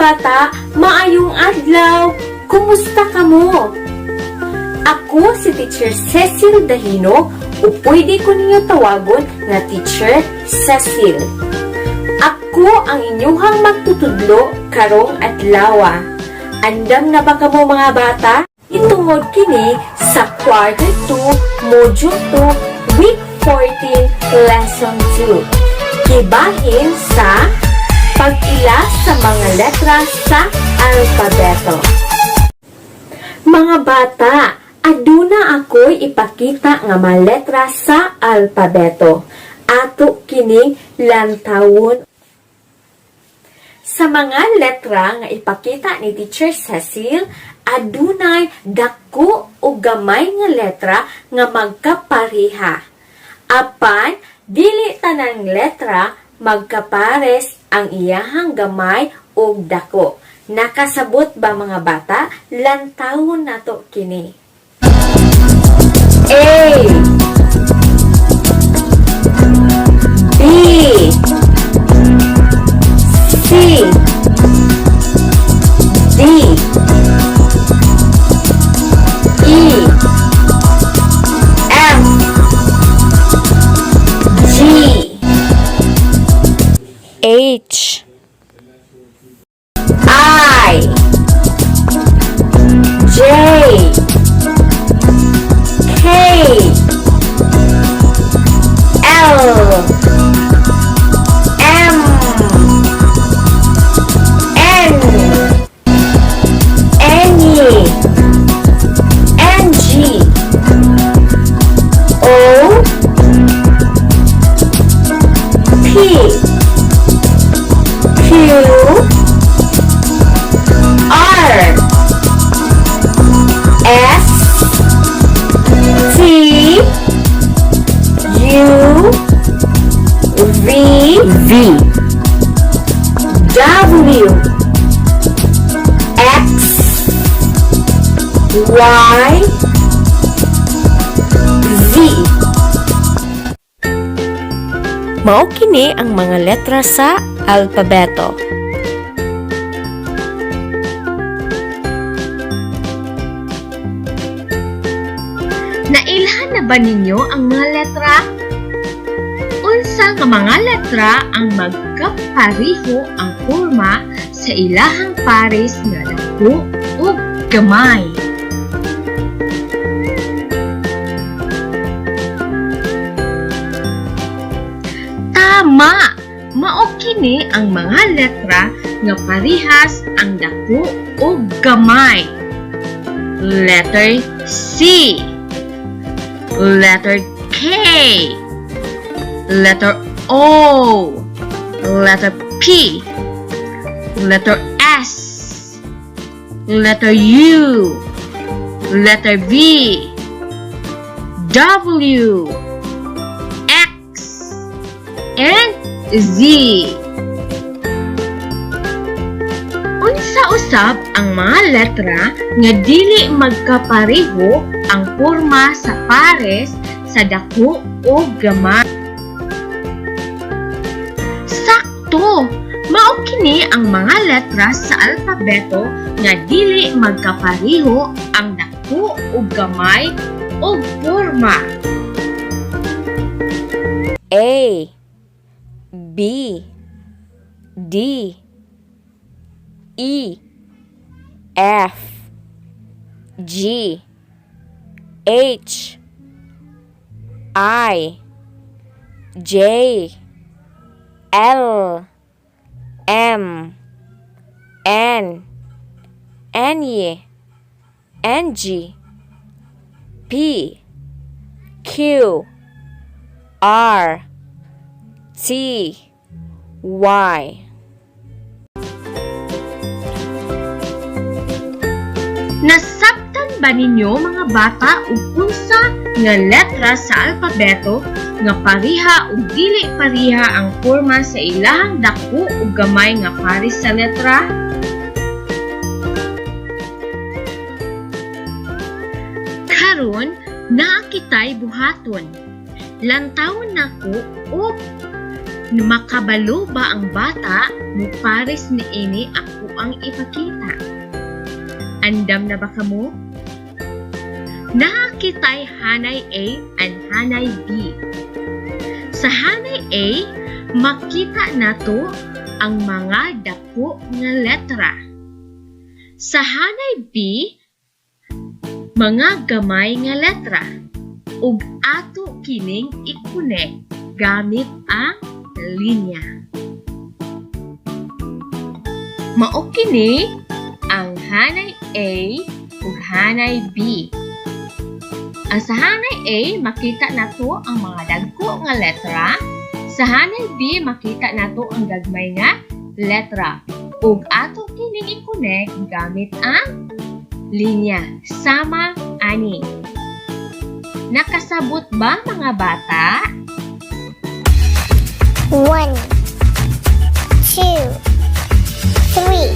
Bata, maayong adlaw. Kumusta kamo? Ako si Teacher Cecil Dahino o pwede ko ninyo tawagon nga Teacher Cecil. Ako ang inyuhang magtutudlo karong adlawa. Andam na ba kamo, mga bata? Itungod kini sa Quarter 2, Module 2, Week 14, Lesson 2. Gibahin sa pag-ila sa mga letra sa alpabeto. Mga bata, aduna ako'y ipakita nga mga letra sa alpabeto. Ato kining lantawon. Sa mga letra nga ipakita ni Teacher Cecil, adunay dako o gamay nga letra nga magkapareha. Apan, dili tanang letra magkapares ang iyahang gamay o dako. Nakasabot ba, mga bata? Lantawon nato kini. A, B, C, D, E, F, G, H, I, J, K, L, M, N, N, N, G, O, P, Q, R, S, T, U, V, V, W, X, Y, Z. Mao kini ang mga letra sa alpabeto. Nailhan na ba ninyo ang mga letra? Unsa nga mga letra ang magkapariho ang porma sa ilahang pares nga dako ug gamay? Tama! Mao kini ang mga letra nga parihas ang dako ug gamay. Letter C, letter K, letter O, letter P, letter S, letter U, letter V, W, X, and Z. Unsa usab ang mga letra nga dili magkapareho ang porma sa pares sa dako o gamay? Sakto! Mao kini ang mga letra sa alpabeto nga dili magkapareho ang dako o gamay o porma. A, B, D, E, F, G, H, I, J, L, M, N, N, N, G, P, Q, R, T, Y. Nasabtan ba ninyo, mga bata, ug unsa nga letra sa alpabeto nga pariha ug dili pariha ang porma sa ilahang dako ug gamay nga pares sa letra? Karon, naa kitay buhaton. Lantawon nako og makabalo ba ang bata mo pares niini ako atoang ipakita. Andam na ba kamo? Naa kitay hanay A and hanay B. Sa hanay A, makita nato ang mga dako nga letra. Sa hanay B, mga gamay nga letra. Ug ato kining i-connect gamit ang linya. Mao kini ang hanay A ug hanay B. Ang sa hanay A, makita nato ang mga dagko nga letra. Sa hanay B, makita nato ang gagmay nga letra. Ug ato kining i-connect gamit ang linya. Sama ani. Nakasabot ba, mga bata? One, two, three,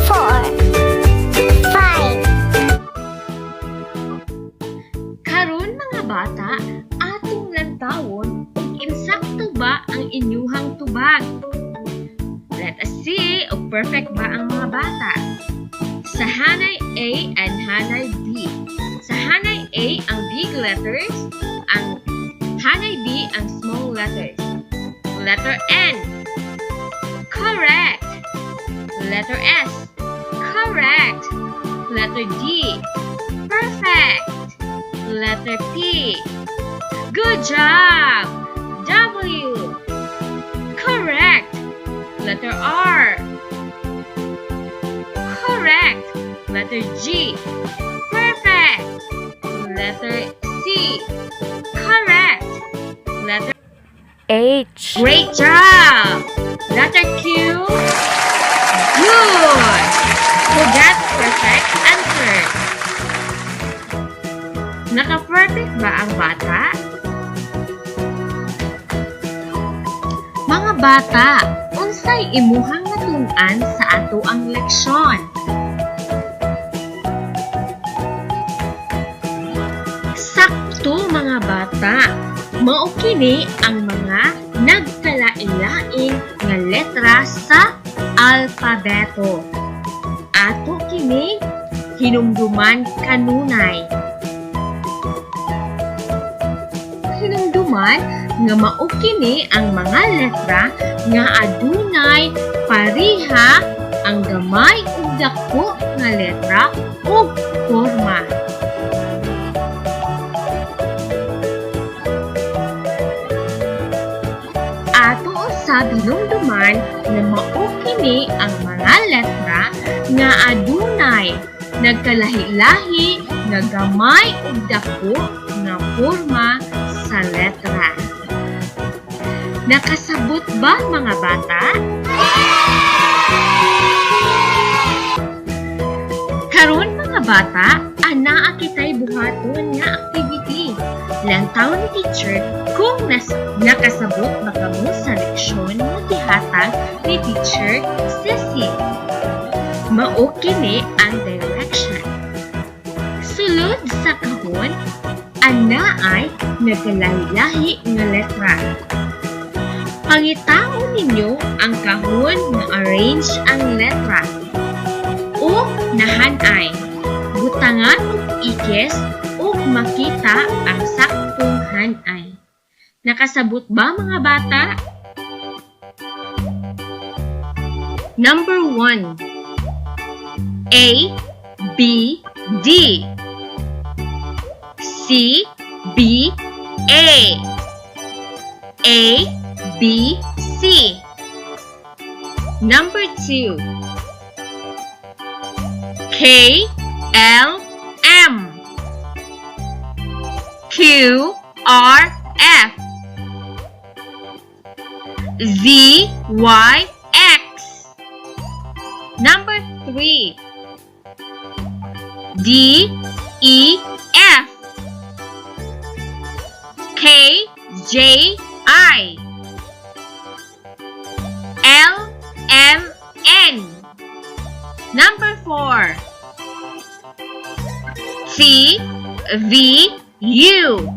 four, five. Karon, mga bata, atong lantawon ug insakto ba ang inyuhang tubag. Let us see ug perfect ba ang mga bata. Sa hanay A and hanay B. Sa hanay A ang big letters, ang hanay B ang small letters. Letter N. Correct. Letter S. Correct. Letter D. Perfect. Letter P. Good job! W. Correct. Letter R. Correct. Letter G. Perfect. Letter C. Correct. Letter H. Great job! Letter Q. Good! Who got perfect answer? Naka-perfect ba ang bata? Mga bata, unsay imuhang natun-an sa atoang leksyon? Sakto, mga bata. Mao kini ang mga nagkalain-lain nga letra sa alpabeto. Ato kini hinumduman kanunay. Hinumduman nga mao kini ang mga letra nga adunay pareha ang gamay ug dako nga letra ug porma. Ato usab hinumduman nga mao kini ang mga letra nga adunay nagkalahi-lahi nga gamay ug dako nga porma sa letra. Nakasabot ba, mga bata? Karon, mga bata, anaa kitay buhaton nga activity. Lantaw ni teacher kung nakasabot ba kamo sa leksyon nga gihatag ni Teacher Ceci. Mao kini ang direction. Sulod sa kahon, anaay nagkalahi-lahi nga letra. Pangitaon ninyo ang kahon nga arrange ang letra o nahanay. Butangan og ikes ug makita ang saktong hanay. Nakasabot ba, mga bata? Number 1. A, B, D. C, B, A. A, B, C. Number 2. K, L, M. Q, R, F. Z, Y, X. Number 3. D, E, F. K, J, I. L, M, N. Number 4. T, V, U.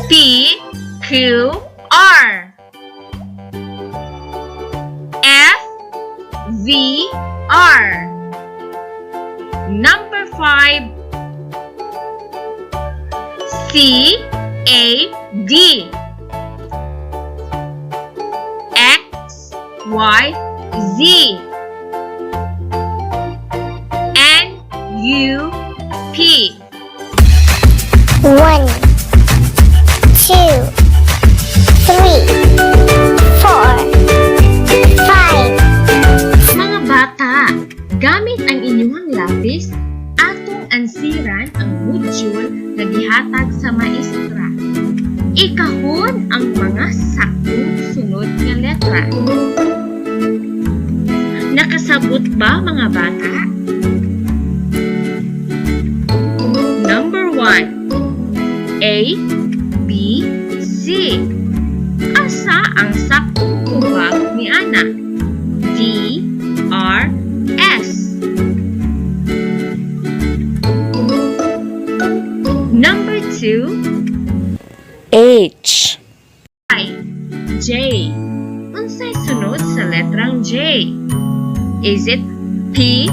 P, Q, R. V, R. Number 5, C, A, D. X, Y, Z. N, U, P. One, two, three, four, five. Mga bata, gamit ang inyong lapis, atong ansiran ang module nga gihatag sa maestra. Ikahon ang mga saktong sunod nga letra. Nakasabot ba, mga bata? Number 1. A, B, C. Asa ang saktong tubag ni ana? D, R, S. Number 2, H. I, J. Unsay sunod sa letrang J? Is it P,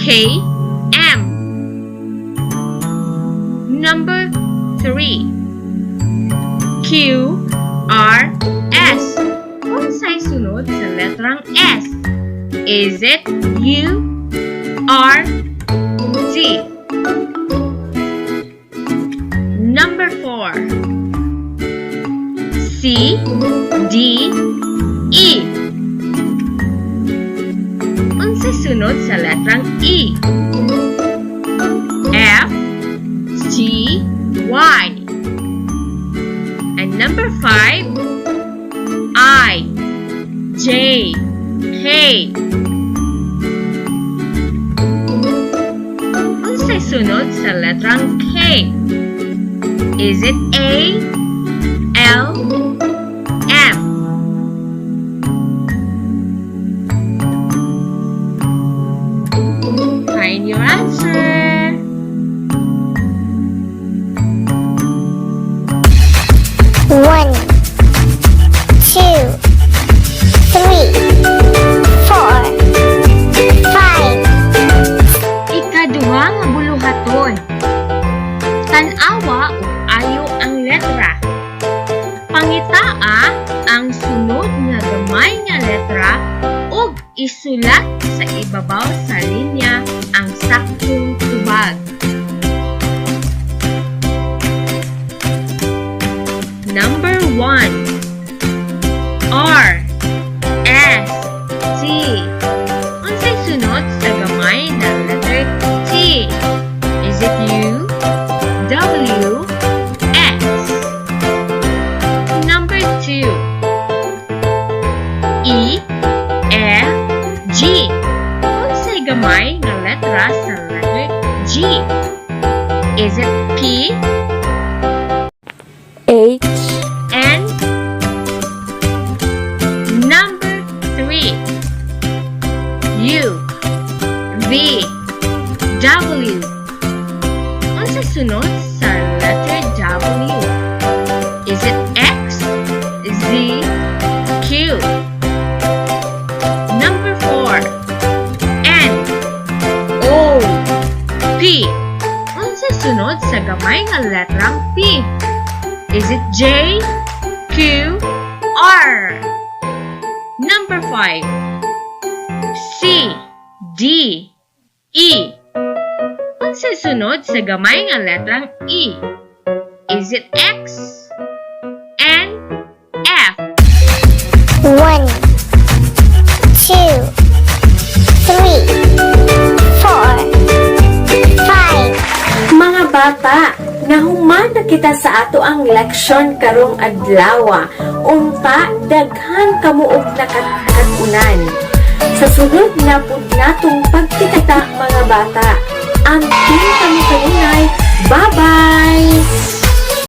K, M? Number 3, Q, R, S. Unsay sunod sa letrang S? Is it U, R, T? Number 4, C, D, E. Unsay sunod sa letrang E? F, G, Y. And number 5, I, J, K. Unsay sunod sa letrang K? Is it A, L, M? Find your answer. One, two, three, four, five. Ikaduha nga buluhaton. Tan-awa ug ayo ang letra. Pangitaa ang sunod nga gamay nga letra ug isulat sa ibabaw sa linya ang saktong tubag. Number 1. R, S, T. Unsay sunod sa gamay na letter T? Is it U, W, X? Number 2. E, F, G. Unsay gamay nga letra sa letter G? Is it P, H. N? Number 3. U, V, W. Unsa sunod sa letter W? Is it X, Z, Q? Number 4. N, O, P. Unsa sunod sa gamay nga letrang P? Is it J, Q, R? Number 5. C, D, E. Unsa sunod sa gamay nga letrang E? Is it X, N, F? One, two, three, four, five. Mga bata, nahuman na kita sa ato ang leksyon karong adlaw. Unta, daghan kamo og nakat-unan. Sa sunod na pud natong pagkikita, mga bata. Amping kami kanunay. Bye-bye!